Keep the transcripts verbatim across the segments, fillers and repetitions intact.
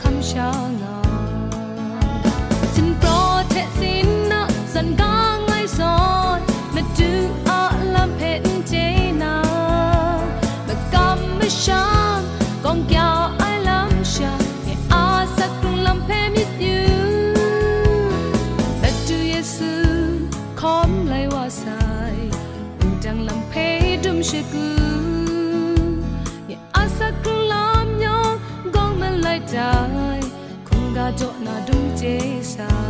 hkam sha nga. Sinpraw hte sinna zan gang ai zawn, Madu a lam hpe n chye na, makam masham gawng kya ai lam sha, nye a asak krung lam hpe myit yu. Madu Yesu hkawm lai wa sai, wudang lam hpe dum shagu, nye a asak krung lam yawng gawng malai tai, hkungga jaw na dum chye sai.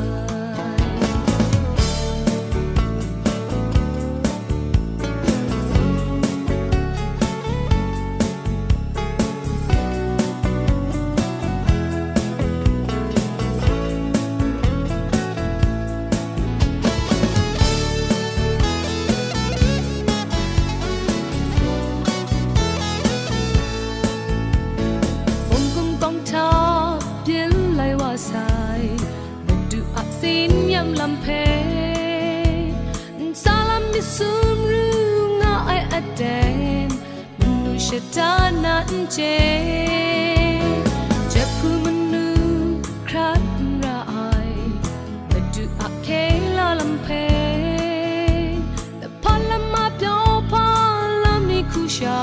Bum kum kawng hta byin lai wa sai, Madu a tsin yam lam hpe, ntsa lam myit sumru nga ai aten, manu shada na n chye, jahpu manu hkrat n ra ai, Madu a hkye la lam hpe, lahpa lama pyaw hpa lam ni hku sha,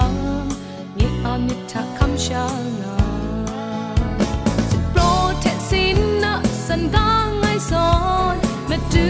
nye a myit hta hkam sha nga. Sinpraw hte sinna san gang ai zawn, Madu